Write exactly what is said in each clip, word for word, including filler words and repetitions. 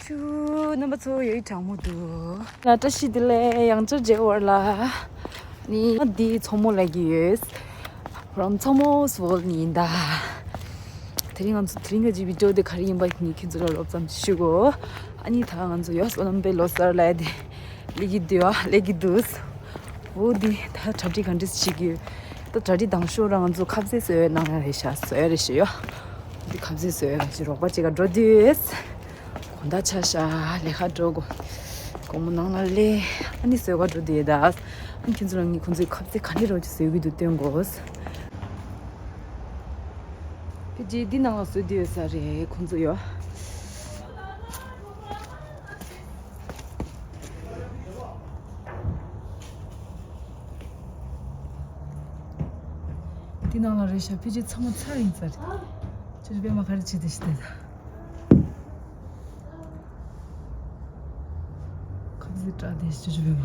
ཆུ། རྣམ་པ་ཚོ་ཡོད་གྲང་མོ་འདུག་ལ་བཀྲ་ཤིས་བདེ་ལེགས། ཡང་བསྐྱར་མཇལ་བར་ལ། ནི་ང་འདི་མཚོ་མོ་ལ་གི་ཡོད། from Tsomo World ནི་ཡིན་ད། དེ་རིང་ང་ཚོ་དེ་རིང་གི་བི་ཌིའོ་དེ་ག་རེ་ཡིན་པ་ནི་ཁྱེད་ཚོ་ལ་སློབ་ཙམ་ཞུ་གོ་ཨ་ནི་ད་ང་ཚོ་ཡོ་སོ་ནམ་པའི་ལོ་གསར་ལ་དེ་ལེགས་ཀྱི་འདུག་ཨ། ལེགས་ཀྱི་འདུག་འོ་འདི་ད་གྲ་སྒྲིག་ག་འདྲ་ཞིག་གི་ད་གྲ་སྒྲིག་དང་ཤོག་རང་ང་ཚོ་ཁ་ཟས་བཟོས་ཡོད་གནང་ཡ་རེད་ཤག་བཟོས་ཡ་རེད་ཤག་ཡོ། འདི་ཁ་ཟས་བཟོས་ཡ་ག་ཅིག་རོགས་པ་ཅིག་ག་འགྲོ་དུས། དགོང་དག་ཆ་ཤག་ལས་ཀ་འགྲོ་དགོས། དགོང་མོ་ནང་ལ་ལས། ཨ་ནི་བཟོས་ག་འགྲོ་དུས་ད། ཨ་ནི་ཁྱེད་ཚོ་རང་གིས་ཁོང་ཚོའི་ཁ་ཟས་ག་འདྲ་རོགས་ཅིག་བཟོས་གི་འདུག་སྟོན་དགོས། ཕལ་ཆེར་འདི་ནང་ལ་བཟོས་བསྡད་ཡོད་ས་རེད་ཁོང་ཚོ་ཡོ། འདི་ནང་ལ་རེད་ཤག་ཕལ་ཆེར་ཚང་མ་ཚར་ཡིན་ས་རེད། ཁྱོད་ཚོ་པད་མ་ག་རེ་བྱེད་བསྡད་ཤི་བསྡད་ད། ཁ་ཟས་སྐྲག་བསྡད་ཤི་ཁྱོད་ཚོ་པད་མ།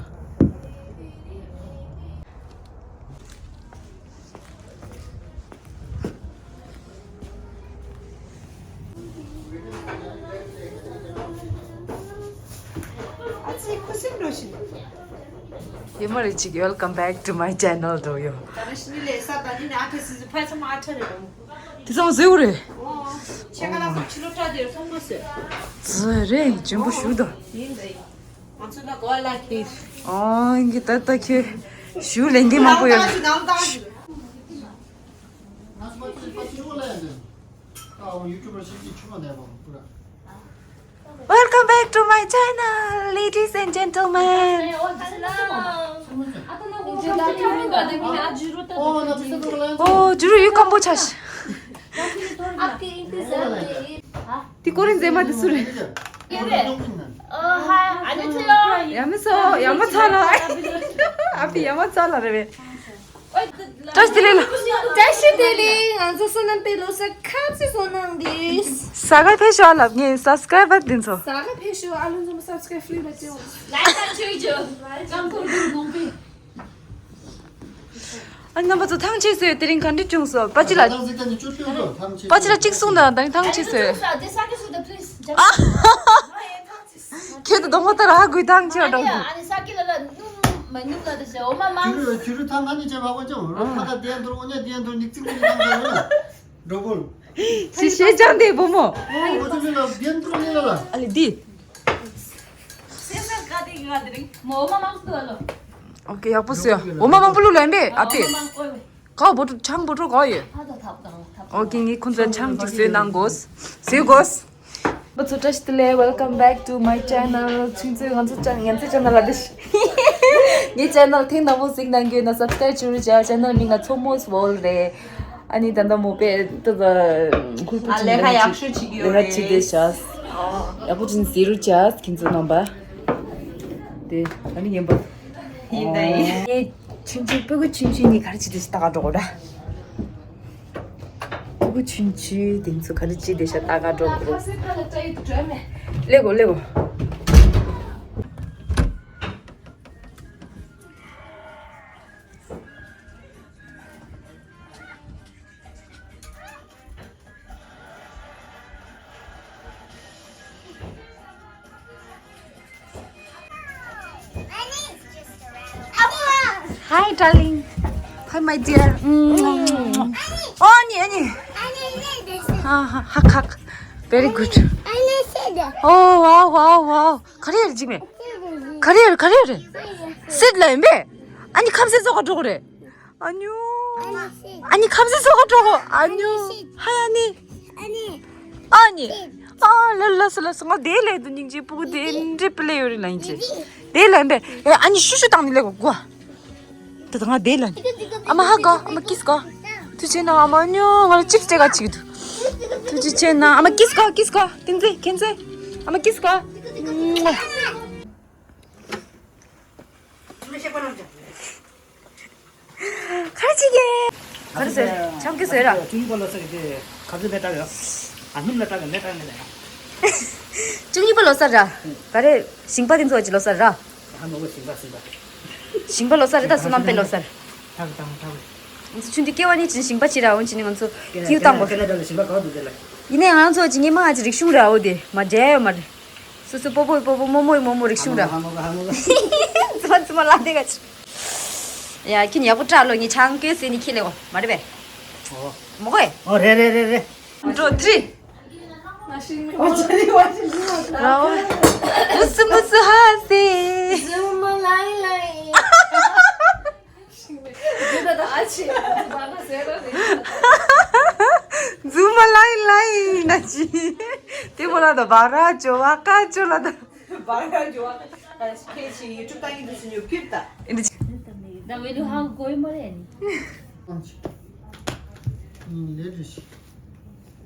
ཨ་ཙི་ཁུ་སིམ་འགྲོ་ཤི། ཡེ་མ་རེ་ཅིག Welcome back to my channel འགྲོ་ཡོ། ད་རེ་ཤི་ནི་ལས་ས་ད་ནི་ནི་ཨ་ཕེ་སི་སི་ཕ་ཚ་མ་ཨ་ཁྲ་རེ་རོ། དེ་ཚང་ཟེར་བ་རེད། ཨོ། ཆེ་ག་ལ་ཁོ་ཕྱི་ལོ་ཁྲ་དེ་ར་སོང་མ་ཟེར། ཟེར་རེད་འཇོན་པོ་ཞུ་ད། ཡིན་ད་ཡིན། ང་ཚོ་ན་གོ་ལ་ཁེ། ཨོ་ཡིན་གི་ད་ད་ཁེ། ཞུ་ལེན་གི་མང་པོ་ཡོད། ནང་ལྟ་ཞུ་ནང་ལྟ་ཞུ། Welcome back to my channel, ladies and gentlemen. Oh, Juru, you come watch us. དེ་ཀོ་རིན་མཛེས་མ་དེ་སུ་རེད། ཡ་མི་སོ་ཡ་མ་ཚ་ལ། ཨ་ཕི་ཡ་མ་ཚ་ལ་རེད་པས། བཀྲ་ཤིས་བདེ་ལེགས། བཀྲ་ཤིས་བདེ་ལེགས། ང་ཚོ་བསོད་ནམས་པའི་ལོ་གསར་ཁ་ཚིག་བཟོ་གནང་དེ། ས་ག་ཕེ་ཤོ་ལབ་ངའི་སབ་སི་ཀ་རའི་བར་འདི་ཚོ། ས་ག་ཕེ་ཤོ་ཨ་ལུ་འཛོམས་སབ་སི་ཀ་རའི་བར་ལ་ཅེའོ། ལའིག་དང་ཆོས་ཅོ། ཀམ་ཀུར་ཀུར་ནོང་པི། ཨ་རྣམ་པ་ཚོ་ཐང་ཆད་སོས་དེ་རིང་ག་འདྲ་བྱུང་སོ་པ་ཅི་ལ། ཐང་ཆད་ཀྱི་ཆུ་ཐུང་དུ་ཐང་ཆད་པ་ཅི་ལ་གཅིག་གསུངས་དང་ད་ཐང་ཆད་སོས། ཨ། ཁྱེད་དུ་གདོང་པ་ལྟར་ཧ་གོ་ཐང་ཆད་འགྲོ་གི། ཨ་ནི་ས་ཀི་ལ་ལ་ནུམ་མ་ནུམ་ལ་དེ་ཟེར་འོ་མ་མང་། ཅུ་རུ་ཅུ་རུ་ཐང་ཨ་ནི་ཅེ་བ་གོ་ཅང་རོ་ཁ་ཁ་དེ་འདུར་འོ་ཉ་དེ་འདུར་ཉིག་ཙིག་མི་ཐང་ཆད་རོ་ན་འགྲོ་བོ། ཞི་ཞེས་ཀྱང་དེ་བུ་མོ། འོ་ཅུ་རུ་ལ་དེ་འདུར་ཉི་ལ་ལ། ཨ་ལེ་དེ། སེ་སར་ཀ་དེ་ཡོད་དེ་རིང་མོ་འོ་མ་མང་པོ་ལོ། ཨོ་ཀེ་ཡག་པོ་སོས། འོ་མ་མང་པོ་ལུག་ལ་ཡིན་པས་ཨ་ཏི། འོ་མ་མང་པོ་ལོ། གའོ་བོ་ཆང་བོ་གྲོ་གའོ་ཡོད། ཨོ་ཀེ་ངས་ཁོང་ཚོ་ཆང་གཅིག་བཟོས་གནང་དགོས། བཟོས་དགོས། བུ་ཚོ་བཀྲ་ཤིས་བདེ་ལེགས། Welcome back to my channel. ཚུན་ཚོད་ང་ཚོ་ཅན་ངན་ཚོད་ཅན་ལ་དེ་ཤི། ངའི་ཅེ་ནལ་ཐེངས་དང་པོ་གཟིགས་གནང་རྒྱུ་ན་སབ་སི་ཀ་རའིབ་བྱེད་རོགས་བྱ། ཅེ་ནལ་མིང་ལ་མཚོ་མོ་སི་ཝོལ་རེད། ཨ་ནི་ད་ལྟ་མོ་པས་ད་ད་ཁུལ་པོ་ཨ་ཅིན་ལས་ཀ་ཡག་ཤོས་བྱེད་ཀྱི་ཡོད་ལས་ཀ་བྱེད་བསྡད་ཤག་ཡག་པོ་ཅིག་ཟེར་རོགས་བྱ་ཁྱེད་ཚོ་རྣམ་པ། དེ་ཨ་ནི་ངན་པ། ཡིན་ད་ཡིན། ངས་ཆུང་ཆུང་སྤུ་གུ་ཆུང་ཆུང་ནི་ག་རེ་བྱེད་དེ་ཤི་ལྟ་ག་འགྲོ་གོ་ར། སྤུ་གུ་ཆུང་ཆུང་དེ་ཚོ་ག་རེ་བྱེད་དེ་ཤི་ལྟ་ག་འགྲོ་གོ། ལེ་གོ་ལེ་གོ། Hi, darling. Hi, my dear. ཨོ་ནི་ཨོ་ནི། ཧ་ཧ་ཧ། Very good. Oh, wow, wow, wow. ག་རེ་ཡོད་རེད་འཇིགས་མེད། ག་རེ་ཡོད་རེད། ག་རེ་ཡོད་རེད། སིད་ལ་ཡིན་པས། ཨ་ནི་ཁམས་སེ་ཚོགས་ཀ་འགྲོ་གི་རེད། ཨ་ཉོ། ཨ་ནི་ཁམས་སེ་ཚོགས་ཀ་འགྲོ་གི། ཨ་ཉོ། ཧ་ཡ་ནི། ཨ་ནི། ཨ་ལ་ལ་སི་ལ་སི་ང་དེ་ལས་དུ་སྙིང་རྗེ་སྤུ་གུ་དེ་འདྲེ་པི་ལེ་ཡོད་རེད་ལ་ཡིན་ཅི། དེ་ལ་ཡིན་པས། ཨ་ནི་ཤུ་ཤུ་བཏང་ནི་ལེ་གོ་གོ། ད་ང་དེ་ལ་ནི། ཨ་མ་ཧ་གོ། ཨ་མ་ཀིས་གོ། ཐུགས་རྗེ་ཆེ་གནང་། ཨ་མ་ཉོ་ང་ལ་ཅིབ་སི་སྤྲད་ག་ཅིག་འདུག་ཐུགས་རྗེ་ཆེ་གནང་། ཨ་མ་ཀིས་གོ། ཀིས་གོ། ཏིང་ཙེ་ཁྱེད་ཚེ། ཨ་མ་ཀིས་གོ། ག་རེ་བྱེད་ཀྱི། ག་རེ་ཟེར། ཆང་གི་ཟེར་ར། བཅུ་གཉིས་པ་ལོ་གསར་གྱི་ཁ་ཟས་མེ་སྟག་ཡོད། ཨ་སྣུམ་ལ་སྟག་གི་མེ་སྟག་མེ་ལ། བཅུ་གཉིས་པ་ལོ་གསར་ར། ག་རེ། ཞིང་པ་དེ་ཚོ་གི་ལོ་གསར་ར། ཧ་མ་གོ་ཞིང་པ་ཞིང་པ། ཞིང་པ་ལོ་གསར་རེད་ད་བསོད་ནམས་པའི་ལོ་གསར། ཐག་དང་ཐག་ང་ཚོ་ཆུང་དུས་སྐྱེ་བ་ནི་ཅིན་ཞིང་པ་ཅི་ར་འོན་ཅི་ནི་ང་ཚོ་ཀེ་ཀེའུ་ཏང་གོ། ཀེ་ན་ཌ་ལ་ཞིང་པ་ག་བ་འདུག་དེ་ལ། ཡིན་ནའི་ང་ཚོ་ཅི་ཉི་མ་ཅི་རིག་གཞུང་ར་འོ་དེ་མ་འདྲེས་ཡོད་མ་རེད། སོ་སོ་པོ་པོ་པོ་པོ་མོ་མོ་ཡི་མོ་མོ་རིག་གཞུང་ར། ཧ་མོ་ག་ཧ་མོ་ག་ཙི་མ་ཙི་མ་ལ་དེ་ག་ཅི། ཡ་ཁྱི་ཉག་པོ་སྐྲག་ལོ་ངས་ཆང་ཀེ་སེ་ནི་ཁྱི་ལེ་བ་མ་རེད་པས། ཨོ། མོ་གོ་ཨེ། ཨོ་རེད་རེད་རེད་རེད། འགྲོ་ཏྲི། རའོ། མུ་སུ་མུ་སུ་ཧ་སེ། རྫུན་མ་ལའི་ལའི། རྫུན་མ་ལའི་ལའི་ན་ཅི། དེ་མོ་ལ་ད་བ་ར་ཅོ་བ་ཀ་ཅོ་ལ་ད། བ་ར་ཅོ་བ་ཀ་ཅོ་ལ་ད། ཁྱེད་ཀྱིས་ཡུ་ཊུབ་ཏང་གི་འདུག་སུ་ཉོ་ཁྱིར་ད། ད་བེ་ལུ་ཧང་གོ་ཡི་མ་རེད་ནི། ཨང་ཆི། ཡིན་ལེ་རེ་ཞིག་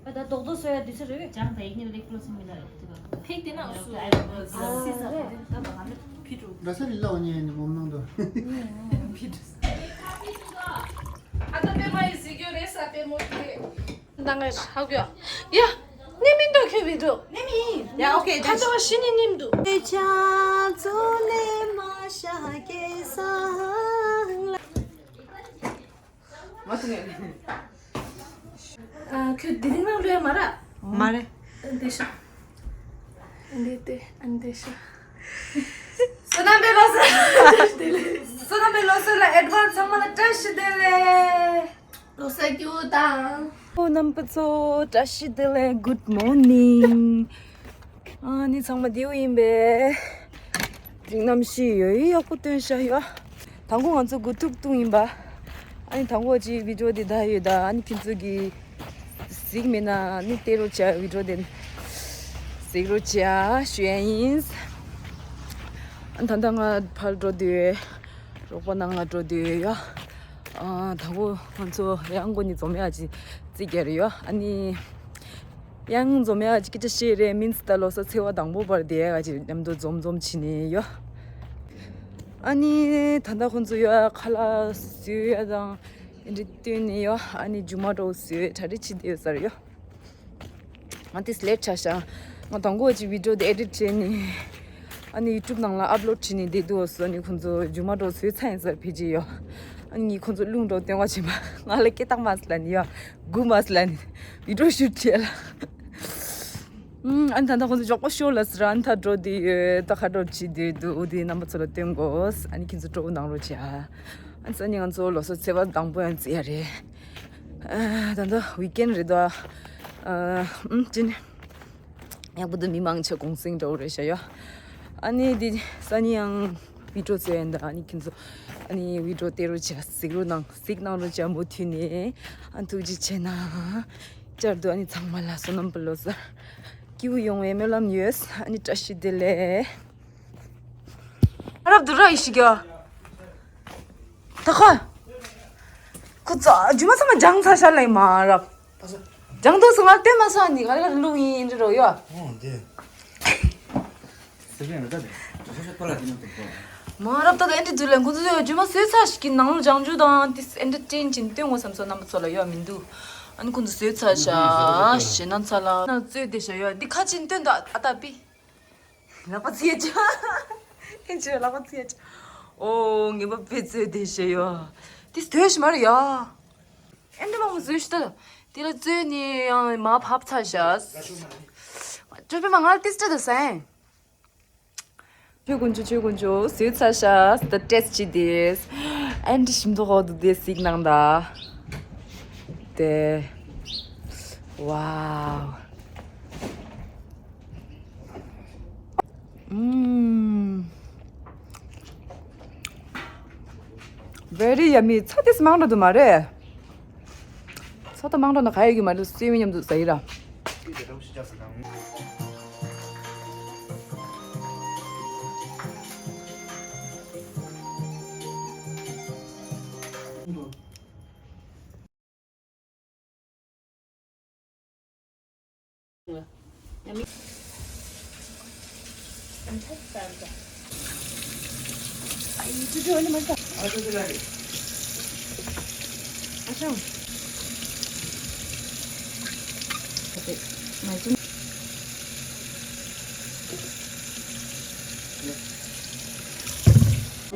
ཨ་ད་རྡོག་རྡོག་བཟོ་ཡ་དུས་ཚོད་རེད། ཅང་ད་ཡིག་ནི་ལེགས་པོ་སེ་མི་ལ་རེད་དེ་ག་ཕེག་དེ་ན་སུ་སི་ས་རེད། ད་ག་ནི་ཕི་ཀྲུ། ར་ས་ལི་ལ་འོ་ཉེ་ནི་མོ་མནང་དོ། ཕི་ཀྲུ། ཨ་ད་པེ་མ་ཡི་ཟི་གྱོ་རེ་ས་པེ་མོ་དེ། ད་ང་ཧ་གོ་ཡ། ནི་མིན་འདུག་ཁྱོད་བི་འདུག་ནི་མིན། ཡ་ཨོ་ཁེ། ད་ད་ཤི་ནི་ནིམ་འདུག་དེ་ཆ་ཚོ་ནས་མ་ཤ་སྐྱེ་སང་ལ། མ་ཐུག་ངས། ཨ་ཁྱོད་དེ་རིང་ནང་ལོས་མ་ར། མ་རེད། འདི་ཤ། འདི་དེ་འདི་ཤ། བསོད་ནམས་པའི་ལོ་གསར། བསོད་ནམས་པའི་ལོ་གསར་ལ་ཨེ་ཌི་ཝན་སི་ཚང་མ་ལ་བཀྲ་ཤིས་བདེ་ལེགས། ལོ་གསར་སྐྱིད་པོ་དང་། ཨོ་རྣམ་པ་ཚོ་བཀྲ་ཤིས་བདེ་ལེགས། Good morning། ཨ་ནི་ཚང་མ་བདེ་པོ་ཡིན་པས། དེ་རིང་གནམ་གཤིས་ཡོད་ཡོད་ཡག་པོ་སྟོན་ཤག་ཡོད། དང་པོ་ང་ཚོ་དགུ་ཐུག་བཏུང་ཡིན་པ། ཨ་ནི་དང་པོ་ཅིག་བི་ཌི་ཡོ་དེ་བདའ་ཡོད་ད། ཨ་ནི་ཁྱེད་ཚོ་གིས་གཟིགས་མེད་ན་ཨ་ནི་བལྟས་རོགས་བྱ། བི་ཌི་ཡོ་དེ་གཟིགས་རོགས་བྱ་ཞུ་ཡ་ཡིན། ཨ་ནི་ད་ལྟ་ང་ཕར་འགྲོ་དུས་རོགས་པ་ནང་ལ་འགྲོ་དུས་ཡ། ཨ་དང་པོ་ང་ཚོ་ཡང་སྒོ་ནས་འཛོམས་ཡ་ཅིག་རྩིས་རྒྱག་རེད་ཡོད། ཨ་ནི། ཡང་འཛོམས་ཡ་ཅིག་སྐད་ཆ་བཤད་རེད། མིན་སི་ད་ལོ་གསར་ཚེས་པ་དང་པོ་བར་དེ་ཡ་ཅིག་མཉམ་དུ་འཛོམས་འཛོམས་བྱས་ནས་ཡོད། ཨ་ནི་ད་ལྟ་ཁོང་ཚོ་ཡོད་ཁ་ལག་བཟོས་ཡ་དང་འདི་འདྲ་བསྟན་ནས་ཡོད། ཨ་ནི་རྒྱུ་མ་འགྲོ་བཟོས་གྲ་སྒྲིག་བྱེད་བསྡད་ཡོད་ས་རེད་ཡོད། ང་དེ་སླེབས་ཆ་ཤག་ང་དང་པོ་ཅིག་བི་ཌི་ཡོ་དེ་ཨེ་ཌིཊ་བྱས་ནས་ཨ་ནི་ཡུ་ཊུབ་ནང་ལ་ཨབ་ལོཌ་བྱས་ནས་བསྡད་འདུག་སོ། ཨ་ནི་ཁོང་ཚོ་རྒྱུ་མ་འགྲོ་བཟོས་ཚར་ཡིན་ས་རེད་ཕལ་ཆེར་ཡོད། ཨ་ནི་ངས་ཁོང་ཚོ་རླུང་འགྲོ་སྟོན་པ་བྱས་པ། ང་ལ་སྐད་བཏང་མ་ཟེར་ལབ་ནས་ཡོད། སྒུག་མ་ཟེར་ལབ་ནས་བི་ཌི་ཡོ་ཤུཊ་བྱས་ལ། ཨུམ། ཨ་ནི་ད་ལྟ་ཁོང་ཚོ་མགྱོགས་པོ་ཤོག་ལབ་ཟེར། ཨ་ནི་ད་འགྲོ་བསྡད་ཡོད། ད་ག་འགྲོ་བྱེད་བསྡད་འདུག་འོ་དེ་རྣམ་པ་ཚོ་ལ་སྟོན་དགོས། ཨ་ནི་ཁྱེད་ཚོ་སྤྲོ་པོ་གནང་རོགས་བྱེད་ཨ། ཨ་ནི་ས་ནི་ང་ཚོ་ལོ་གསར་ཚེས་པ་དང་པོ་ཡང་བརྩི་ཡ་རེད། ཨ་ད་ལྟ་ཝིག་ཨེན་རེད་དོ། ཨ་ཨུམ་ཅི་ནི། ཡག་པོ་འདུག་མི་མང་ཆེ་གུང་སེང་འདྲ་བོ་རེད་ཤག་ཡོད། ཨ་ནི་འདི་ས་ནི་ཡང་བི་ཌི་ཡོ་བཟོས་ཡིན་ད། ཨ་ནི་ཁྱེད་ཚོ་ཨ་ནི་བི་ཌི་ཡོ་བལྟས་རོགས་བྱེད། གཟིགས་རོགས་གནང་། གཟིགས་གནང་རོགས་བྱེད། མུ་མཐུད་ནས་ཨ་ཐུགས་རྗེ་ཆེ་གནང་། བཅར་འདུག་ཨ་ནི་ཚང་མ་ལ་བསོད་ནམས་པ་ལོ་གསར་སྐྱིད་པོ་ཡོང་བའི་སྨོན་ལམ་ཡོད། ཨ་ནི་བཀྲ་ཤིས་བདེ་ལེགས། ཨ་རབ་ཏུ་ར་ཡི་ཤི་གྱ། ད་ཁ། ཁོ་ཚ་རྒྱུ་མ་ཚང་མ་སྦྱངས་ཚར་ཤག་ལ་ཡིན་མ་རབ། སྦྱངས་འདུག་སོང་ང་བལྟས་མ་སོང་ནི་ག་རེ་ག་རེ་བླུགས་ཡིན་འདྲི་རོ་ཡོད། ཨོ་འདི། སེ་བན་ར་ད་དེ། ཤོ་ཤོ་ཏོ་ལ་དེ་ནང་དུ་གོ། མ་རབ་ད་ད་ཨེ་འདྲི་འདུག་ལ་ཁོ་ཚོ་ཡོད་རྒྱུ་མ་བཟོས་ཚར་ཞིག་གི་ནང་ལ་སྦྱང་རྒྱུ་དང་དེ་ཨེ་འདྲི་ཏྲིན་ཅིན་སྟོན་དགོས་བསམ་སོང་རྣམ་པ་ཚོ་ལ་ཡོད་མི་འདུག་ཨ་ནི་ཁོ་ཚོ་བཟོས་ཚར་ཤག་ཞེ་ན་ཚ་ལ་ན་བཙོས་དེ་ཤ་ཡོད་འདི་ཁ་ཅིན་སྟོན་ད་ཨ་ད་པི། ལག་པ་ཚིག་ཅག་ཨེ་ཅོ་ལག་པ་ཚིག་ཅག་ཨོ་ངེས་པ་ཕེ་ཚོད་དེ་ཤེས་ཡོད། དེ་སྟོད་ཤི་མར་ཡ། ཨེ་འདྲ་མང་པོ་བཟོས་ཤི་ད། དེ་ལ་བཙོས་ནས་ཡང་མ་ཕབ་ཚར་ཤག་ཅོ་པེ་མ་ང་ལ་ཏིས་ཏྲ་ད་སེ། ཆོས་དཀོན་མཆོག་ཆོས་དཀོན་མཆོག་བཟོས་ཚར་ཤག་ད་ཏེས་ཅི་དེས། ཨེ་འདྲ་ཞིམ་མདོག་ཁ་བོ་འདུག་དེ་གཟིགས་གནང་ད། དེ། ཝའོ། ཨུམ། Very yummy། ཚྭ་དེ་མང་དྲགས་འདུག་མ་རེད། ཚྭ་དེ་མང་དྲགས་ན་ག་ཡི་གི་མ་རེད། སོས་མི་མཉམ་དུ་ཟ་ཡི་ར།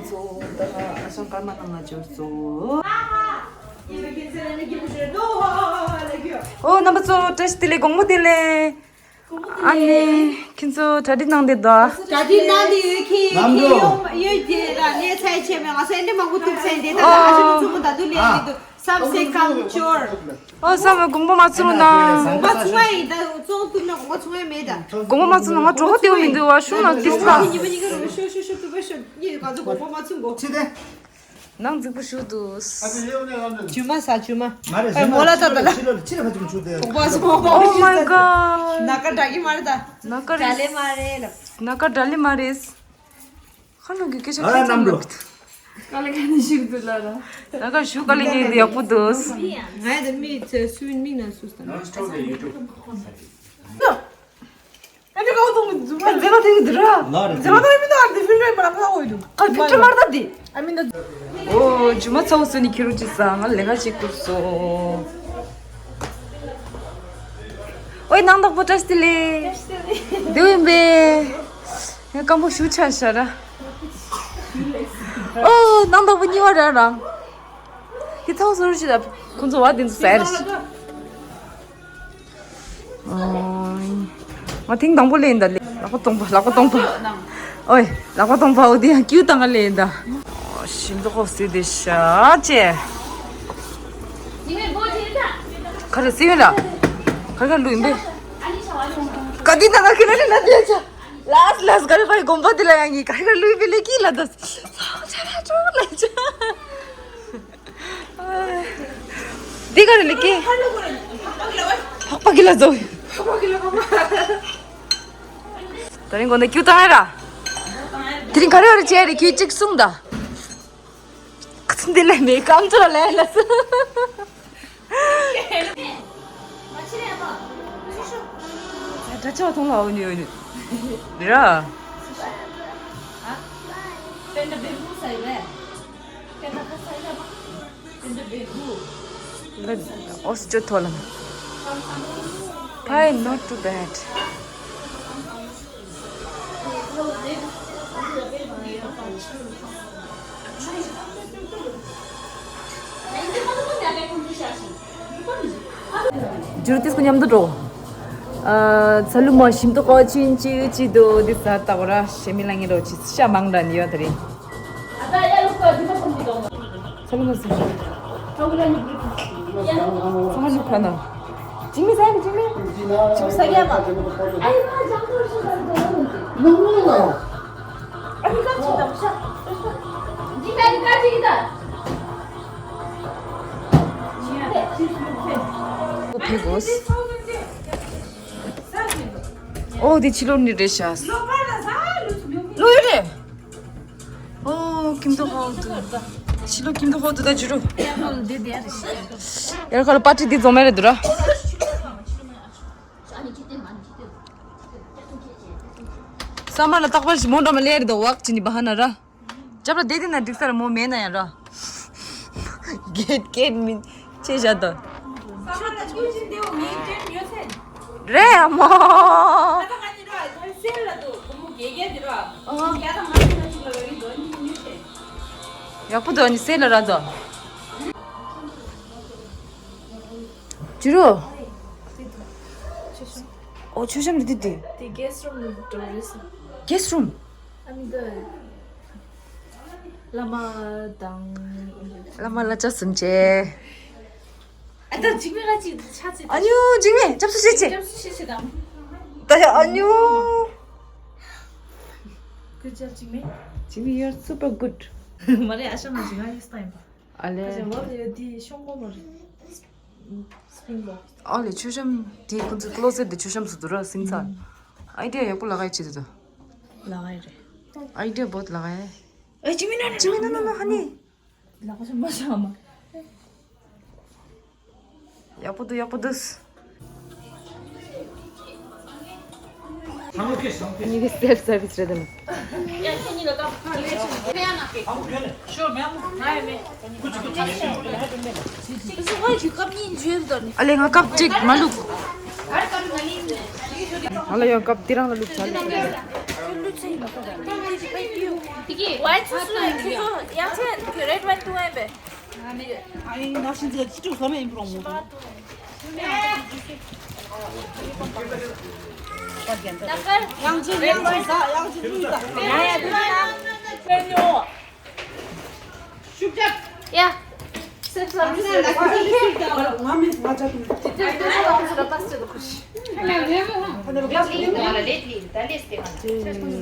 ཚོ་ད་ཨ་ཞང་སྐར་མ་ནང་ལ་འབྱོར་སོང་། ཨོ་རྣམ་པ་ཚོ་བཀྲ་ཤིས་བདེ་ལེགས། དགོང་མོ་བདེ་ལེགས། ཨ་ནི་ཁྱེད་ཚོ་གྲ་སྒྲིག་གནང་བསྡད་དོ། གྲ་སྒྲིག་གནང་བསྡད་ཡོད། ཁྱེད་ཁྱེད་ཡོང་ཡོད་དེ་ལ་ནས་ཚལ་ཆེ་མེད། ང་ཚོ་ཨེ་འདྲ་མང་པོ་འདུག་ཚལ་འདི་ད་ཨ་ཅག་ཚོ་མོ་ད་དུ་ལས་ཡོད་འདུག་བསམ་སེ་ཁམ་ཅོར། ཨོ་བསམ་མེད་དགོང་པ་མ་ཚུགས་ན། དགོང་པ་ཚུགས་ཡ་ཡིན། ད་ཚོང་ཐུབ་ན་དགོང་པ་ཚུགས་ཡ་མེད་ད། དགོང་པ་མ་ཚུགས་ན་ང་གྲོགས་པོ་དེའུ་མི་འདུག་བ་ཤུ་ན་ཏིས་ལ། ཉི་མ་ཉི་མ་རུ་ཤོ་ཤོ་ཤོ་ཏུ་པ་ཤོ་ཉི་ག་ཚོ་དགོང་པ་མ་ཚུགས་གོ། ནང་རྫིག་པོ་ཞུ་འདུག་ཇུ་མ་ཟ་ཇུ་མ། མ་རེད། ཨེ་མོ་ལ་ད་ད་ལ། ཕྱི་ལོགས་ཕྱི་ལོགས་ཕ་ཅུང་ཆུ་དེ། གོག་པ་སོ་མ། Oh my god. ན་ཀ་འདྲ་གི་མ་རེད་ད། ན་ཀ་རེད། འདྲ་ལེ་མ་རེད་ལ། ན་ཀ་འདྲ་ལེ་མ་རེད། ཁ་ལོ་གི་སྐད་ཆ་ཨ་ཁ་ཙམ་ནམ་ལོ། ལབ། ཀ་ལེ་ཁ་ནི་ཞིག་འདུག་ལ་ར། ན་ཀ་ཞུ་ཀ་ལེ་ངེས་ཡག་པོ་འདུག་ང་ཡ་ད་མི་ཚེ་སུ་མི་ན་སུ་སྟ་ན། ཨ་ནི་ཀའོ་ཏུང་མི་འཛུགས་པ་མཛེས་པ་དེ་ཡིན་འདི་ར། མཛེས་པ་དེ་མི་འདུག་ཨ་འདི་ཕིལ་རེད་པ་ལ་ཁ་འོ་ཡིན་འདུག་ཨ་འདི་ཁྲི་མར་ད་འདི། ཨ་མི་འདི། ཨོ་ཇུ་མ་ཚ་བོ་སོ་ནི་ཁྱེད་རུ་ཅི་ས་ང་ལས་ཀ་ཅིག་ཁུར་སོ། ཨོའི་ནང་དག་པོ་བཀྲ་ཤིས་བདེ་ལེགས། བཀྲ་ཤིས་བདེ་ལེགས། འདི་ཡིན་པས། ང་སྐམ་པོ་ཞུ་ཆ་ཤ་ར། ཨོ་ནང་དག་པོ་གཉིས་པ་ར་རང་། དེ་ཚ་བོ་སོ་རུ་ཅི་ད་ཁོང་ཚོ་བ་དེ་ཚོ་ཟ་ཡ་རེད། ང་ཐེངས་དང་པོ་ལེན་ད་ལེ། ལག་པ་སྟོང་པ་ལག་པ་སྟོང་པ། ཨོའི་ལག་པ་སྟོང་པ་འོ་དེ་ཡང་ཀྱུ་དང་ང་ལེན་ད། ཞིམ་ཏོག་ཧོ་སི་དེ་ཤ་ཅེ། ཁ་རེ་སི་ཡོད་ལ། ཁ་ཁ་ལུས་མེ། ཀ་དི་ན་ང་ཁི་ན་ན་དེ་ཆ། ལས་ལས་ག་རེ་ཕའི་གོམ་པ་དེ་ལ་ཡང་ངི་ཁ་ཁ་ལུས་པེ་ལེ་ཀི་ལ་ད། ཆ་ཆ་ཆ་ལ་ཆ། འདི་ག་རེ་ལེགས་ཀི། ཕག་པ་གི་ལ་ཛོ། ད་རིང་གོ་ནས་ཀྱུ་བཏང་ཡ་ར། དེ་རིང་ག་རེ་བ་རེ་བྱས་རེ་ཁྱོད་གཅིག་གསུངས་ད། ཁ་ཚིན་འདི་ལས་མེད་ཀམ་ཚོ་ལ་ལས་ལ་སུ། ད་ཆ་ཐོང་ལ་འོ་ནི་འོ་ནི། ར། ཨོ་སི་ཅོ་ཐོ་ལ། Fine, not too bad. ཇུར་ཏིས་ཀུ་མཉམ་དུ་འགྲོ། ཨ་ཚ་ལུ་མ་ཞིམ་དུ་ཀོ་ཆིན་ཅི་ཅི་དོ་འདི་ས་ལྟ་བ་ར་ཤེ་མི་ལ་ངེ་རོ་ཅི་ཤ་མང་འདྲ་ནི་ཡོད་ད་རིང་། ཚ་ལུ་མ་སུ་ཤ། ཚ་ལུ་ཁ་ན། ཅི་མི་ས་ཡ་མི་ཅི་མི། ཅི་མི་ས་ཡ་མ། ཨ་ཡ་མ་ཇང་ཏོ་ཤི་ས་ལུ་དོ་ལ་ནོ་ཅི། ནོ་ནོ་ནོ། ཨ་ནི་ཀ་ཅི་དང་ཤ། འདི་ཀ་ནི་ཀ་ཅི་གི་ད། ཨོ་དེ་ཕྱི་ལོགས་ནས་རེད་ཤག་ལོ་ཡོད་རེད། ཨོ་ཀིམ་ཏོ་ཧའོ་དུ། ཕྱི་ལོགས་ཀིམ་ཏོ་ཧའོ་དུ་ད་ཇུ་རུ། ཡར་ཁ་ལ་པར་ཊི་འདི་འཛོམས་མེད་རེད་འདུག་ར། ས་མ་ལ་རྟག་པར་ཞིག་མོ་འགྲོ་མ་ལེ་རེད་འདུག་ཝག་ཅི་ནི་བ་ཧ་ན་ར། ཅབ་ལ་བསྡད་དེ་ན་འགྲིག་ས་ར་མོ་མེད་ན་ཡང་ར། གེད་གེད་མིན་ཆེ་བཞག་ད། རེད་ཨ་མ། ཡག་པོ་འདུག་ཨ་ནི་སེ་ལ་ར་ད། ཇུ་རུ། ཨོ་མཆོད་བཤམས་རེད་དེ་དེ། དེ་གེ་སི་རུམ་འགྲོ་རེད་ས། གེ་སི་རུམ། ཨ་ནི་ད། བླ་མ་དང་། བླ་མ་ལ་ཅག་སུན་ཅེ། ཨ་ད་འཇིགས་མེད་ལ་ཅིག་ཆ་ཚིག་ཨ་ཉུ་འཇིགས་མེད་སྐྱབས་སུ་བྱེད་ཅེ། སྐྱབས་སུ་བྱེད་ཅེ་དང་། ད་ཡ་ཨ་ཉུ། Good job འཇིགས་མེད། འཇིགས་མེད། You're super good. མ་རེད་ཨ་ཤ་མ་འཇིགས་ང་ཡིས་ད་ཡིན་པ། ཨ་ལེ། ད་ཅང་བ་ལ་ཡོད་དེ་ཤོང་གོ་མ་རེད། Spring roll. ཨ་ལེ་མཆོད་བཤམས་དེ་ཁོ་ཚོའི་ཀློ་ཟེར་དེ་མཆོད་བཤམས་སུ་འདུག་ར་སིང་ཚ། ཨའི་ཌི་ཡ་ཡག་པོ་ལ་ག་ཡི་བྱེད་དུ་འདུག་ལ་ག་ཡི་རེད། ཨའི་ཌི་ཡ་བོད་ལ་ག་ཡི། ཨེ་ཅི་མི་ན་ཅི་མི་ན་ན་ན་ཧ་ནི། ལ་ག་ཤ་མ་ཤ་མ། ཡག་པོ་འདུག་ཡག་པོ་འདུག་ཨ་ནི་གི་སེལ་སར་བིས་རེད་དམ། ཨ་ལེ་ང་ཀབ་གཅིག་མ་བླུགས། ང་ལ་ཡང་ཀབ་དེ་རང་ལ་བླུགས་ཚར། White sauce ལ་ཁྱེད་ཚོ་ཡང་ཆེ་red wine དུ་ཨེ་བེ། ཨ་ནི་ང་ཤིང་ཚ་ཅི་ཀྲུག་ཟ་མ་ཡིན་པ་རོང་མོ། ཡ།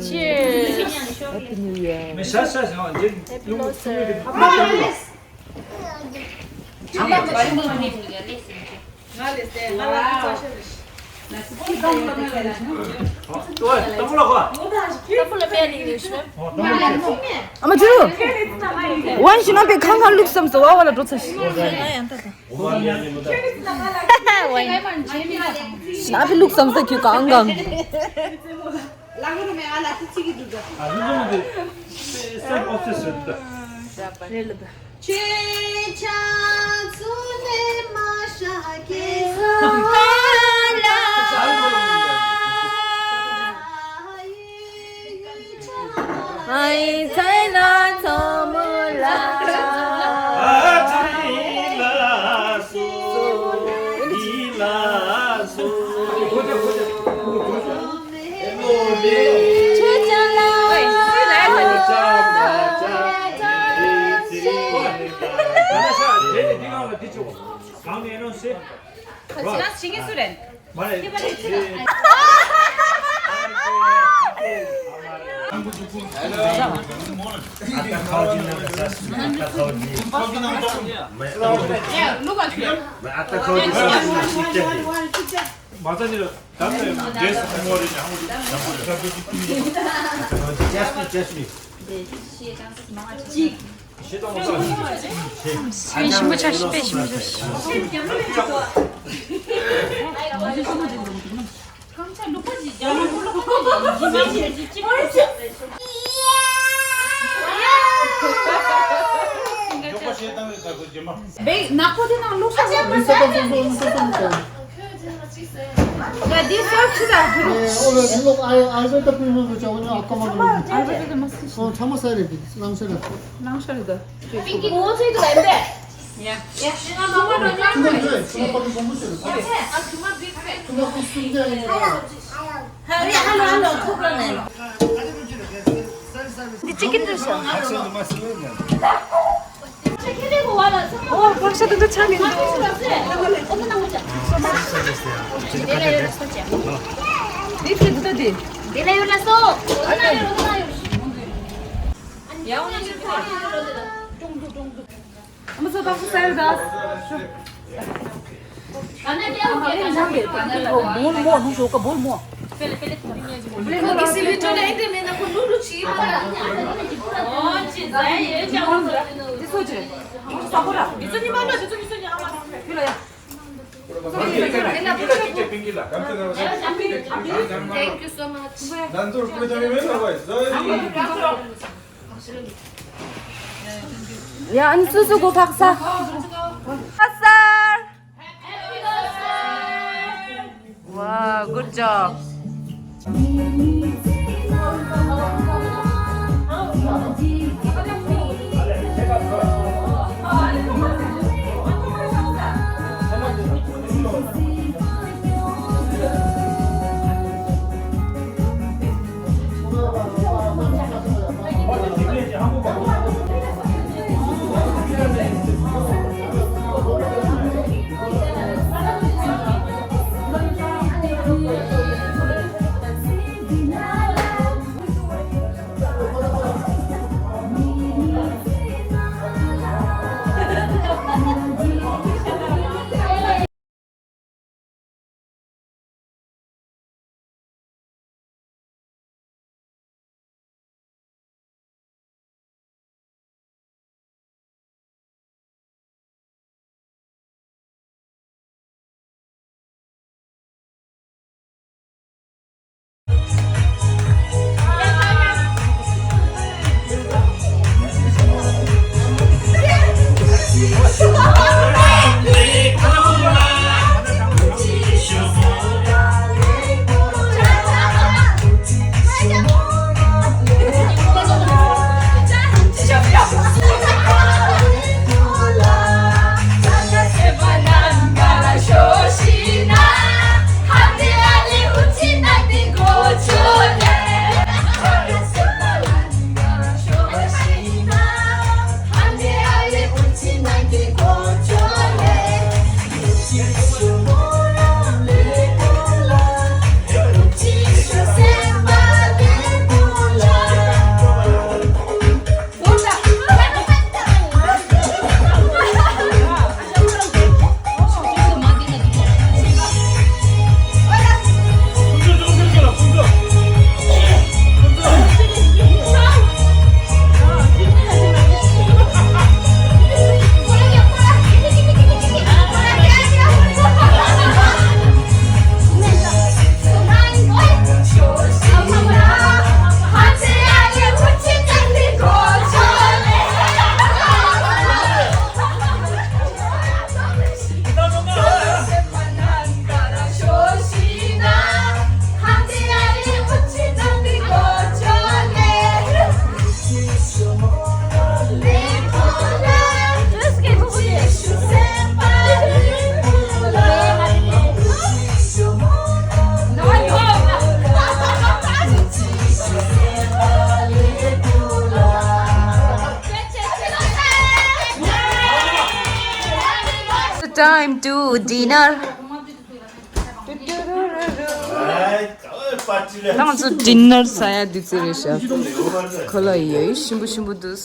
Cheers. Happy New Year. Happy New Year. ཨ་མ་ཇུ། ཝན་ཞི་ན་པའི་ཁང་ཁང་བླུགས་བསམ་སོ་བ་བ་ལ་འགྲོ་ཚར་ཤི། ཝན་ཞི་ན་པའི་བླུགས་བསམ་སོ་ཁྱོད་གང་གང་། ལ་གི་རུ་མེ་ཨ་ལ་ཏི་ཅི་གི་འདུག་ག་ཨ་ལུ་ལུ་མི་འདུག་སེམས་ཨོབ་སེ་སེ་འདུག་ག་ཆོས་ཆང་ཚུ་ནེ་མ་ཤ་ཀེ་ས་ལ། མ་ཡི་ཚེ་ན་ཚོ་མོ་ལ། ཨ་ཙི་ལ་སོ། ཡི་ལ་སོ། ཡ་འདི་སོགས་ཆི་ཟ་ཕི་རུ། ཨོ་ལེ་ལོག་ཨ་ཨ་ཟེ་ད་པི་མི་གི་ཅོག་ཉོ་ཨ་ཀ་མ་ལོ། ཨ་ཟེ་ད་མ་སི། ཨོ་ཚ་མ་ས་རེད་འདི་ལང་ཤ་རེད། ལང་ཤ་རེད་ད། པིང་ཀི་ངོ་ཚོས་འདུག་ཨེ་འདྲ། ཡ། ཡ་ཤི་ང་ལོ་མ་འགྲོ་ཉོ་མ་རེད། ཚ་མ་པ་ལོ་བོང་བུ་ཤི་རེད། ཡ་ཚེ་ཨ་ཁུ་མ་བིག་ཕེ། ཁུ་མ་ཁུ་སུམ་ཅན་ཡིན་ན། ཧ་ཡ་ཧ་ལོ་ཧ་ལོ་ཐུག་ར་ནས། འདི་ཅི་ཀི་འདྲ་ཤ། ཨ་ཁུ་མ་སི་ལོ་ཡིན་ན། ཨོ་བག་ཤ་དེ་འདྲ་ཆགས་མི་འདུག Thank you so much. ཡ་ཨ་ནི་སུ་སུ་གོ་ཕག་ས། ཕག་ས། Wow, good job. Time to dinner. ད་ང་ཚོ་ཌིན་ནར་ཟ་ཡ་དུས་ཚོད་རེད་ཤག་ཁོ་ལ་ཡོད་ཞིམ་པོ་ཞིམ་པོ་འདུག་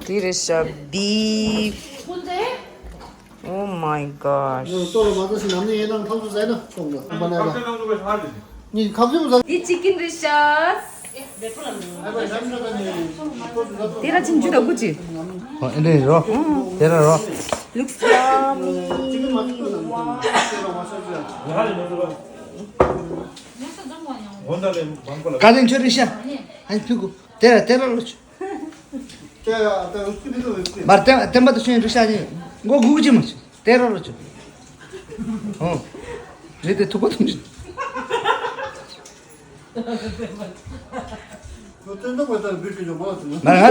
དེ་རེད་ཤག beef. Oh my gosh. འདི་ཅི་ཀིན་རེད་ཤག་དེ་ར་ཅིན་ཇུ་ད་གུ་ཅི། ཨོ་ཨེ་འདྲ་རོ། དེ་ར་རོ། Looks yummy. ཀ་ལེན་ཆོས་རེད་ཤག་ཨ་ཕི་གུ། དེ་ར་དེ་ར་ལོ་ཆུ། མར་བསྟན་པ་དང་ཆོས་རིག་ཤག་ནི་མགོ་སྒུག་ཅི་མ་ཆུ་དེ་ར་ལོ་ཆུ། ཨོ། རེད་དེ་ཐུག་པ་ཐུག་ཞིག་མ་ང་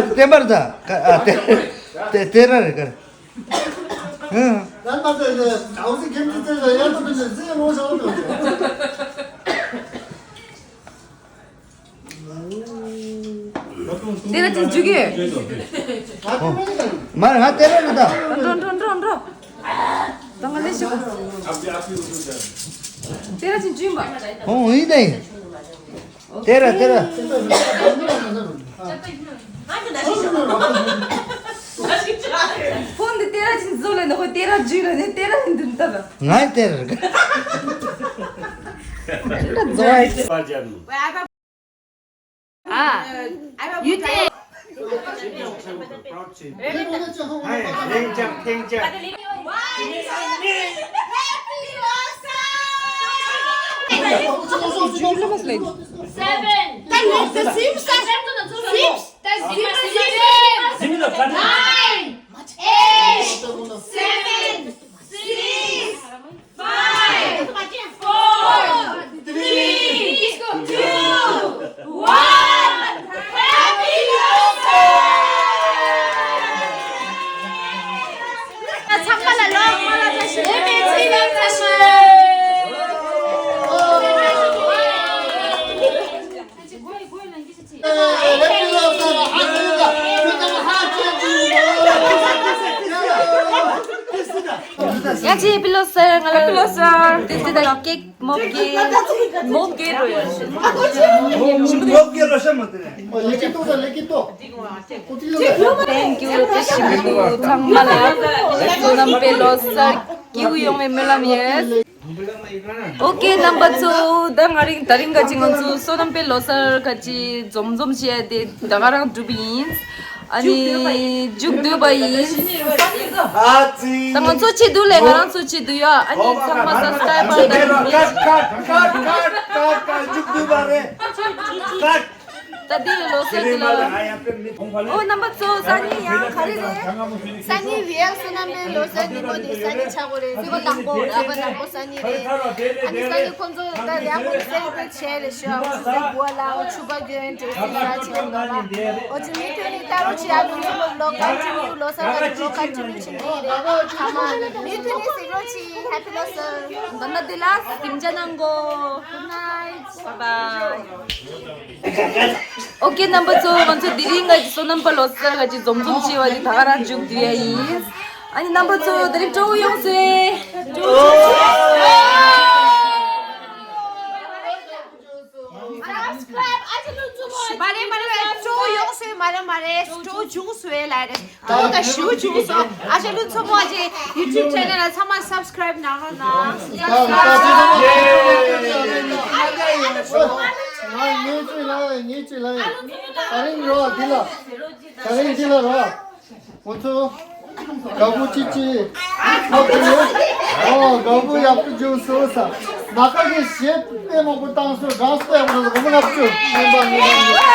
བསྟན་པར་ད་ཨ་དེ་དེ་དེ་ར་རེད་ག་རེད། ཨང་། དེ་ལ་ཅིག་འཇུག་གི། མ་རེད་ང་དེ་ར་རེད་ད། འགྲོ་འགྲོ་འགྲོ་འགྲོ། ད་ང་ལས་ཤོག་དེ་ལ་ཅིག་འཇུག་པ། ཨོ་ཡིན་ད་ཡིན། དེ་ར་དེ་ར། ཕོན་འདི་དེ་ར་ཅིག་བཟོ་ལ་ནི་ཧོ་དེ་ར་འཇུག་ལ་ནི་དེ་ར་ཡིན་འདི་ལྟ་ལ། ང་ཡི་དེ་ར། ཨ། ཡུ་ཏེ། Seven. Nine, eight, seven, six, five, four, three, two, one. Happy Losar! ཚང་མ་ལ་ལོ་མང་ལ་བཀྲ་ཤིས་བདེ་ལེགས། ཚེ་རིང་བཀྲ་ཤིས། ཡ་ཅི་Happy Losar ང་ལ། Happy Losar དེ་ཚེ་ད་ཀེག་མོབ་གེ་མོབ་གེ་རོ་ཡ། མོབ་གེ་རོ་ཤ་མ་དེ་ནས། ལེ་ཀི་ཏོ་ད་ལེ་ཀི་ཏོ། Thank you བཀྲ་ཤིས་བདེ་ལེགས་ཚང་མ་ལ། བསོད་ནམས་དཔལ་ལོ་གསར་སྐྱིད་པོ་ཡོང་བའི་སྨོན་ལམ་ཡོད། ཨོ་ཀེ་རྣམ་པ་ཚོ། ད་ང་རིང་དེ་རིང་ག་ཅིག་ང་ཚོ་བསོད་ནམས་དཔལ་ལོ་གསར་ག་ཅིག་འཛོམས་འཛོམས་བྱས་ཏེ་ད་ག་རང་གྲུབ་ཡིན། ཨ་ནི་མཇུག་བསྡུས་པ་ཡིན། ད་ང་ཚོ་ཆེད་དུ་ལས་ང་རང་ཚོ་ཆེད་དུ་ཡོད། ཨ་ནི་ཚང་མ་སབ་སི་ཀ་རའེབ་པར་དང་མཇུག་བསྡུས་པ་རེད། ད་འདི་ལོ་གསར་འདི་ལ། ཨོ་རྣམ་པ་ཚོ་སང་ཉིན་ཡང་ག་རེ་རེད། སང་ཉིན་རེད། བསོད་ནམས་དཔལ་ལོ་གསར་ཉིན་མོ་དེ་སང་ཉིན་ཆགས་ཀྱི་རེད། སྲིད་པ་དང་པོ་རེད། སྲིད་པ་དང་པོ་སང་ཉིན་རེད། ཨ་ནི་སང་ཉིན་ཁོང་ཚོ་ད་ཡག་པོ་སེ་ལེབ་རེཊ་བྱས་རེད་ཤག་ཁོང་ཚོ་སའི་གོ་ལ་ཕྱུ་པ་གྱོན་ཌེ་སི་ཟ་བྱས་འདུག་ལ། ཨོ་ཅི་མི་ཐོན་ནི་ད་རུང་ཅི་ཡག་ལུང་ཚོ་ལོ་ཀོན་ཊི་ནིའུ་ལོ་གསར་ག་ཅིག་ལོ་ཀོན་ཊི་ནིའུ་བྱེད་ཀྱི་རེད། ཚང་མ་མི་ཐོན་ནི་གཟིགས་རོགས་གྱིས། Happy Losar། འདི་ན་འདི་ལ་སེམས་ཅན་ནང་གོ། Good night. Bye bye. ཨོ་ཀེ་རྣམ་པ་ཚོ། ང་ཚོ་དེ་རིང་ག་ཅིག་བསོད་ནམས་དཔལ་ལོ་གསར་ག་ཅིག་འཛོམས་འཛོམས་བྱས་པ་དེ་ད་ག་རང་མཇུག་བསྡུ་ཡ་ཡིན། ཨ་ནི་རྣམ་པ་ཚོ་དེ་རིང་སྤྲོ་བོ་ཡོང་སོང་། མ་རེད་མ་རེད། སྤྲོ་བོ་ཡོང་སོང་། མ་རེད་མ་རེད། སྤྲོ་བོ་བྱུང་སོང་ལ་རེད། ད་ད་ཞུ་བྱུང་སོང་། ཨ་ཅག་ལུ་མཚོ་མོ་ཨ་ཅེ་ཡུ་ཊུབ་ཆེ་ནལ་ལ་ཚང་མ་སབ་སི་ཀ་རའེབ་གནང་རོགས་གནང་། ང་ཉེས་ཅིག་ལ་ཉེས་ཅིག་ལ་ད་རིང་རོ་འདི་ལ་ད་རིང་འདི་ལ་རོ་ང་ཚོ་དགའ་པོ་ཅི་ཅི་ཨོ་དགའ་པོ་ཡག་པོ་བྱུང་སོང་ས། ན་ཁ་གི་གཞས་དཔེ་མང་པོ་བཏང་སོང་། སྒང་སྟེ་ཡག་པོ་ལ་རོ་མ་ལབ་ཅུ་ངན་པ་ངན་པ།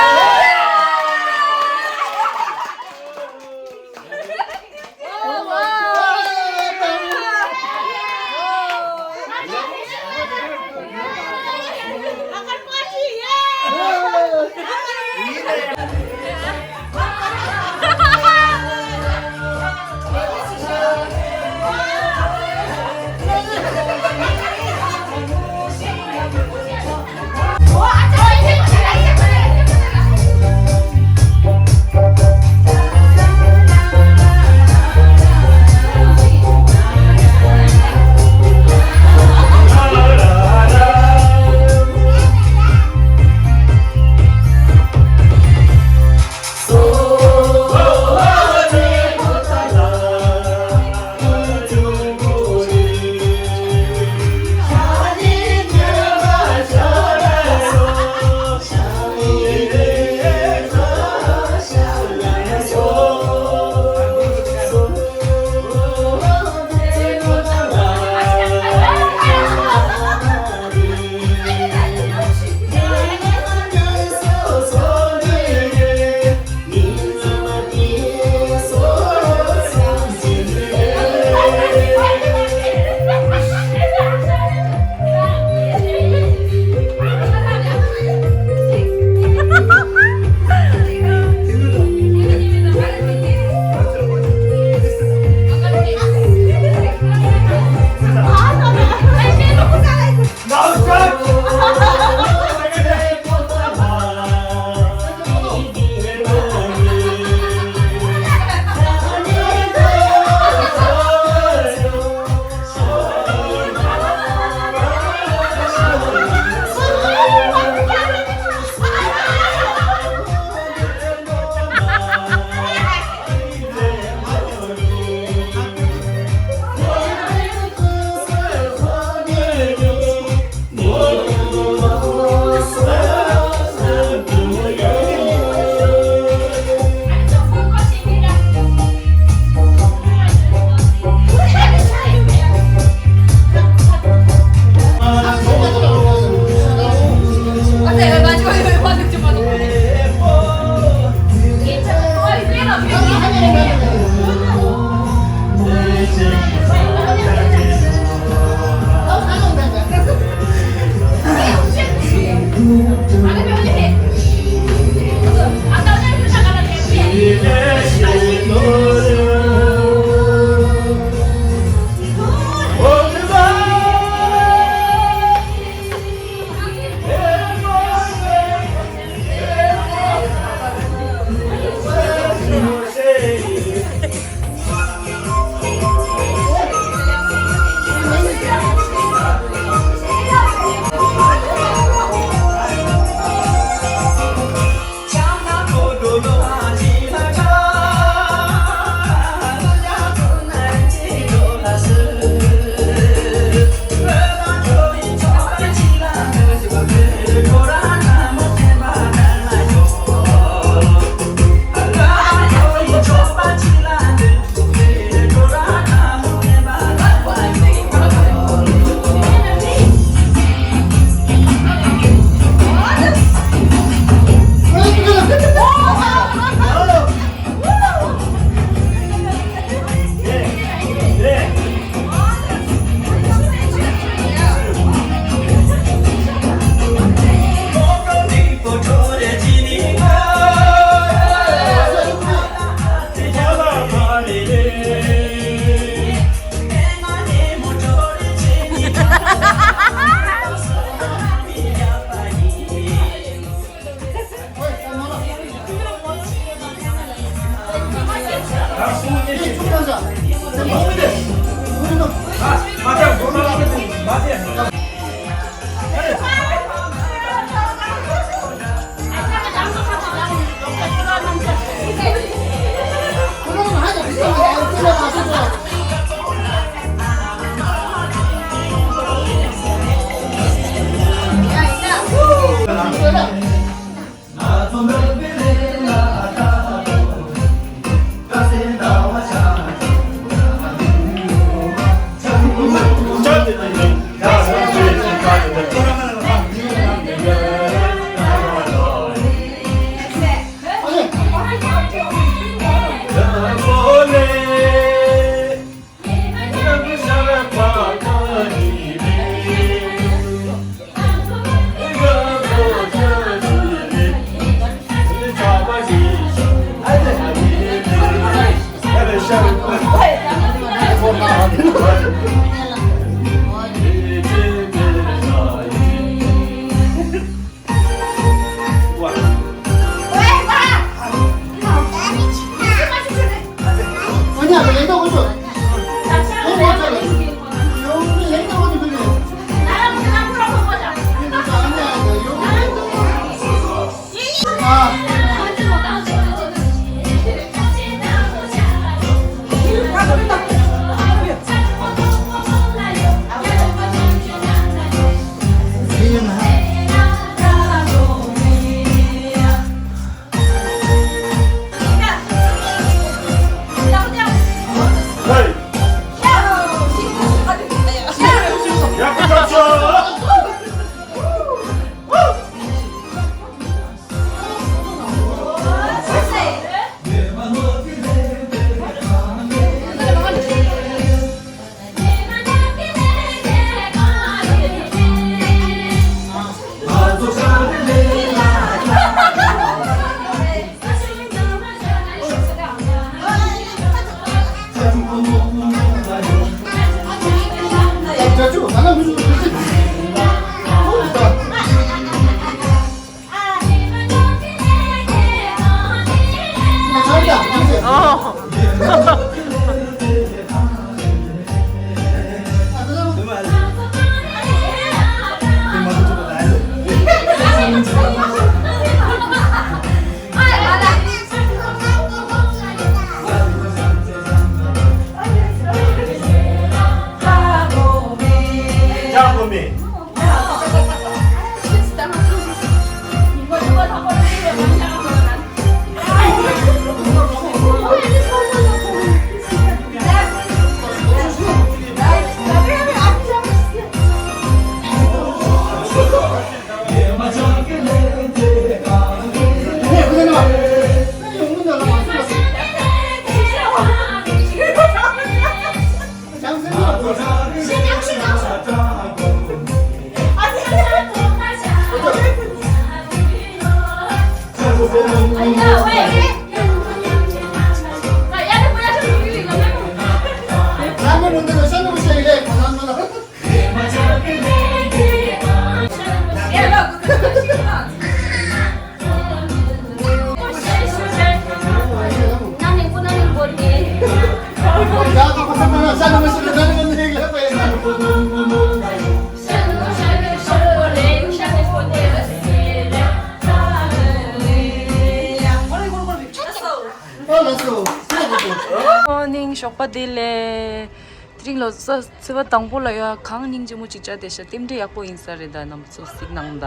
Morning, ཞོགས་པ་བདེ་ལེགས། དེ་རིང་ལོ་གསར་ཚེས་པ་དང་པོ་ལ་ཡ་གངས་སྙིང་རྗེ་མོ་ཅིག་བྱས་བསྡད་ཤག་རྟེན་འབྲེལ་ཡག་པོ་ཡིན་ས་རེད། ད་རྣམ་པ་ཚོ་གཟིགས་གནང་ད།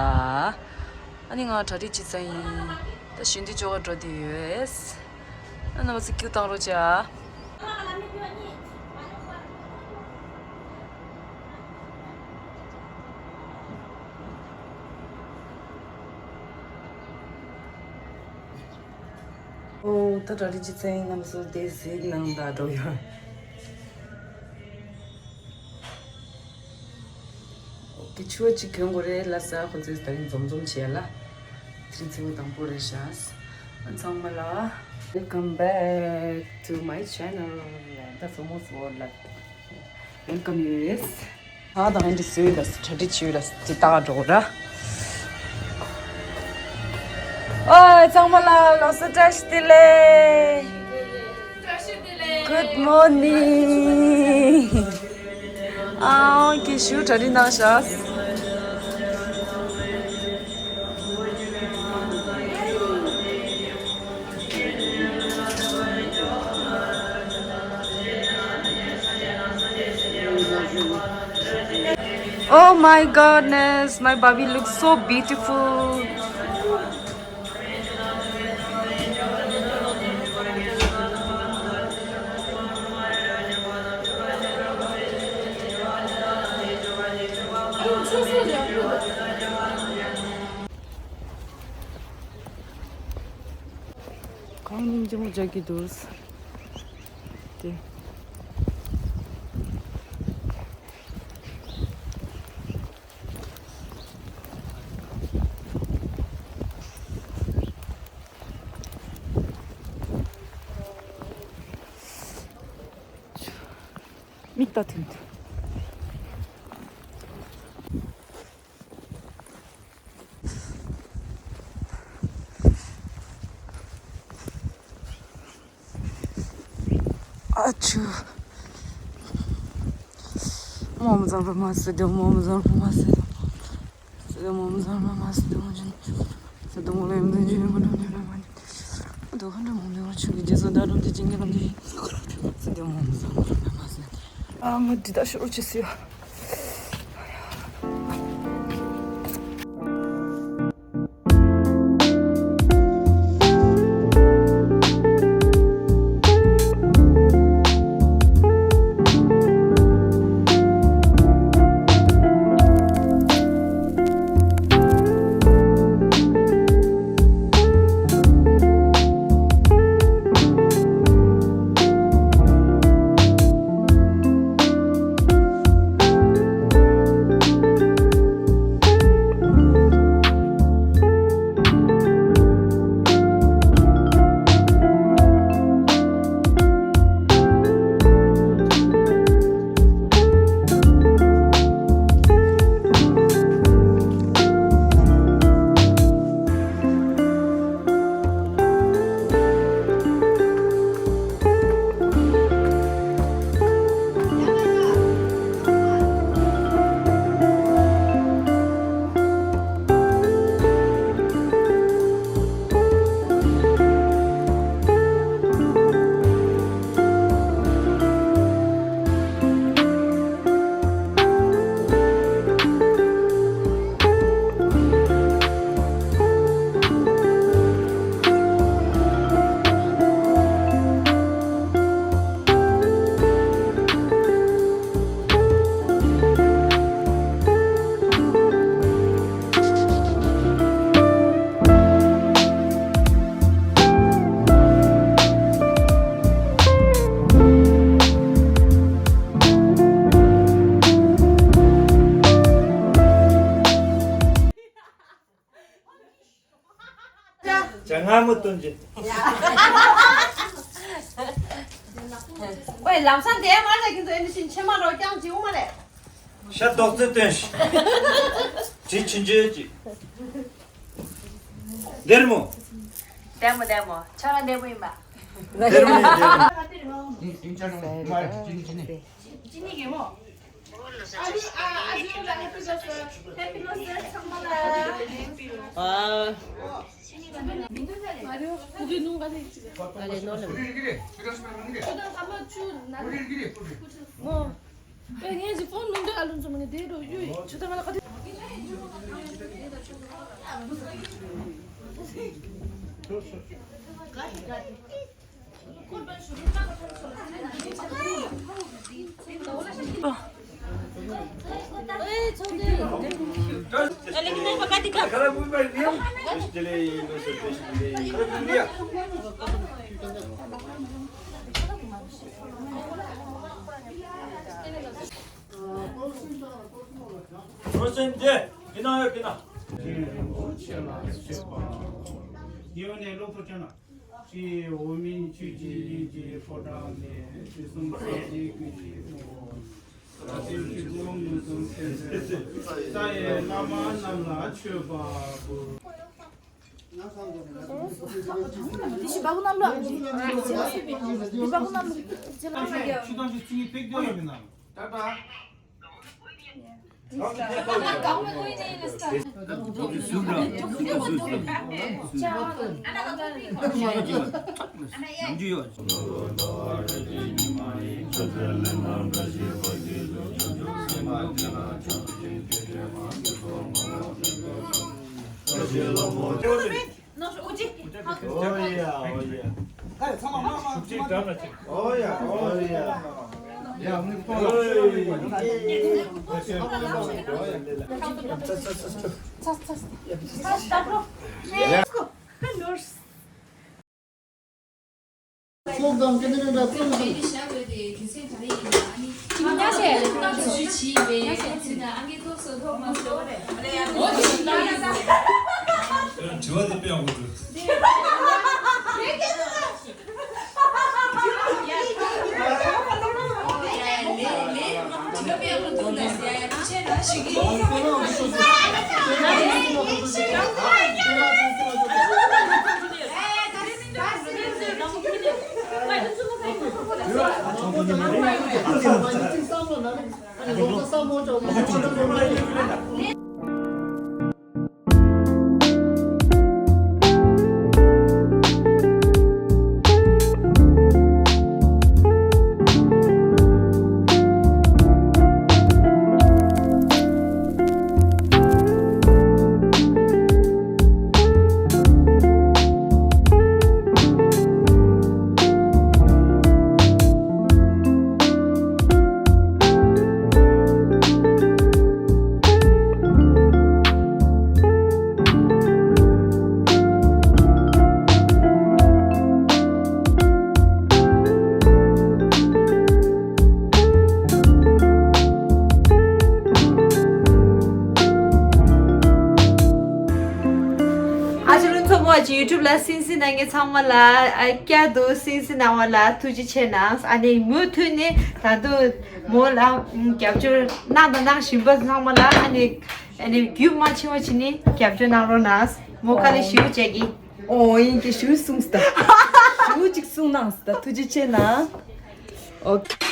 ཨ་ནི་ང་གྲ་སྒྲིག་བྱེད་ས་ཡིན། ད་ཞོན་དུས་ཅོག་ག་འགྲོ་བསྡད་ཡོད། ཨ་རྣམ་པ་ཚོ་ཀྱུ་བཏང་རོགས་བྱ། ཨོ། ད་གྲ་སྒྲིག་བྱེད་ས་ཡིན། རྣམ་པ་ཚོ་དེ་གཟིགས་གནང་ད། འགྲོ་ཡོད། ཨོ་ཀེ། ཕྱུ་པ་གཅིག་གྱོན་དགོས་རེད་ལབ་ས། ཁོ་ཚོས་ད་རིང་འཛོམས་འཛོམས་བྱས་ལ། དེ་རིང་ཚེས་པ་དང་པོ་རེད་ཤག་ཨ་ཚང་མ་ལ། Welcome back to my channel. That's almost all. Welcome you guys. ད་ང་འདི་བཟོས་ལ་གྲ་སྒྲིག་བྱས་ལ་དེ་ལྟ་འགྲོ་ར། ཨོ། ཚང་མ་ལ་ལོ་གསར་བཀྲ་ཤིས་བདེ་ལེགས། Good morning. ཨ་ཀེ། ཞུ་གྲ་སྒྲིག་གནང་ཤག Oh my goodness, my baby looks so beautiful. གངས་སྙིང་རྗེ་མོ་རྒྱག་གི་འདུག་དེ། མིག་ལྟ་ཐུབ་འདུག་ཨ་ཆུ། མོ་མོ་ཟམ་པ་མ་སི་དེ་མོ་མོ་ཟམ་པ་མ་སི་དེ། སི་དེ་མོ་མོ་ཟམ་པ་མ་སི་དེ་མོ་ཅན། སི་དེ་མོ་ལེམ་དུ་ཇི་མོ་ནོ་ནོ་མ་ནི། དོ་ཁན་མོ་མེ་བ་ཆུ་གི་རྗེས་སུ་ད་རུང་དེ་ཅིང་གི་ལམ་དེ། སི་དེ་མོ་མོ་ཟམ་པ་མ་སི་དེ། ཨ་ང་དྲི་ད་ཤོར་ཅི་སི་ཡོ། ཅ་ང་མོ་སྟོན་གྱི། ཝེ་ལམ་སང་དེ་མ་རེད་ཁྱེད་ཚོ་ཨེ་འདི་བཞིན་ཕྱེ་མ་རོ་རྐྱང་བྱེད་འོ་མ་རེད། ཤ་རྡོག་རྩེ་སྟོན་ཤིག་དྲི་ཆུ་འཇོལ་གྱི། འདེར་མོ། འདེར་མོ་འདེར་མོ་ཆ་ལ་འདེར་མོ་ཡིན་པ། འདེར་མོ་ཡིན་འདེར་མོ། ཅི་ནི་གེ་མོ། ཨ་ལུ་ཨ་ཨ་ཇུ་ལ་ཧེ་པི་བར་སི་ཌེ་ཚང་མ་ལ། ཨ། མ་རེད་ཁོ་ཚོའི་ནང་ག་ཚོད་ཅིག་ཨ་ལེ་ནོ་ལེ། ཁོ་དང་ཐ་མ་ཆུ་ན་རེད། མོ། ཨེ་ངས་ཅིག་ཕོན་མི་འདུག་ཨ་ལུ་ཚོ་མ་ནི་དེ་རུ་ཡུ་ཆུ་ད་ང་ལ་ག་དུས། ཡོད་ནས་སློབ་ཕྲུག་ཅན་ལ། ཀྱེ་འོག་མིན་ཆོས་ཀྱི་དབྱིངས་ཀྱི་ཕོ་བྲང་ནས། དུས་གསུམ་ས་གཞི་ཀུན་གྱི་དབང་པོ། ས་སྟེང་བཅུ་པོ་མངོན་སུམ་མཁྱེན་པའི། ས་ཡི་བླ་མ་རྣམས་ལ་མཆོད་པ་འབུལ། འདི་ཞིག་འབག་གོ་གནམ་ལོ། འདི་འབག་གོ་གནམ་ལོ། ཆུ་དང་ཆུ་ཚིག་ཕེག་ཏོ་ཡོད་མིན་ན། ད་ད། དྲི་བ་དེ་དཔེ་ཡག་པོ་འདུག་ཨ་ཅག་ལུང་མཚོ་མོ་ཨ་ཅག་ཡུ་ཊུབ་ལ་གསན་གཟིགས་གནང་མཁན་ཚང་མ་ལ་ཨ་བསྐྱར་དུ་གསན་གཟིགས་གནང་བ་ལ་ཐུགས་རྗེ་ཆེ་གནང་། ཨ་ནི་མུ་མཐུད་ནས་ད་དུང་མོ་ལ་རྒྱབ་སྐྱོར་གནང་དང་གནང་བཞིན་པ་ཚང་མ་ལ་ཨ་ནི་ཨ་ནི་རྒྱུན་མ་ཆད་པ་བྱས་ནས་རྒྱབ་སྐྱོར་གནང་རོགས་གནང་། མོ་དཀའ་ལས་ཞེ་པོ་བྱེད་ཀྱི། ཨོ་ཡིན་གྱི་ཞུ་གསུངས་སྟ། ཞུ་གཅིག་གསུངས་གནང་སྟ། ཐུགས་རྗེ་ཆེ་གནང་། ཨོ།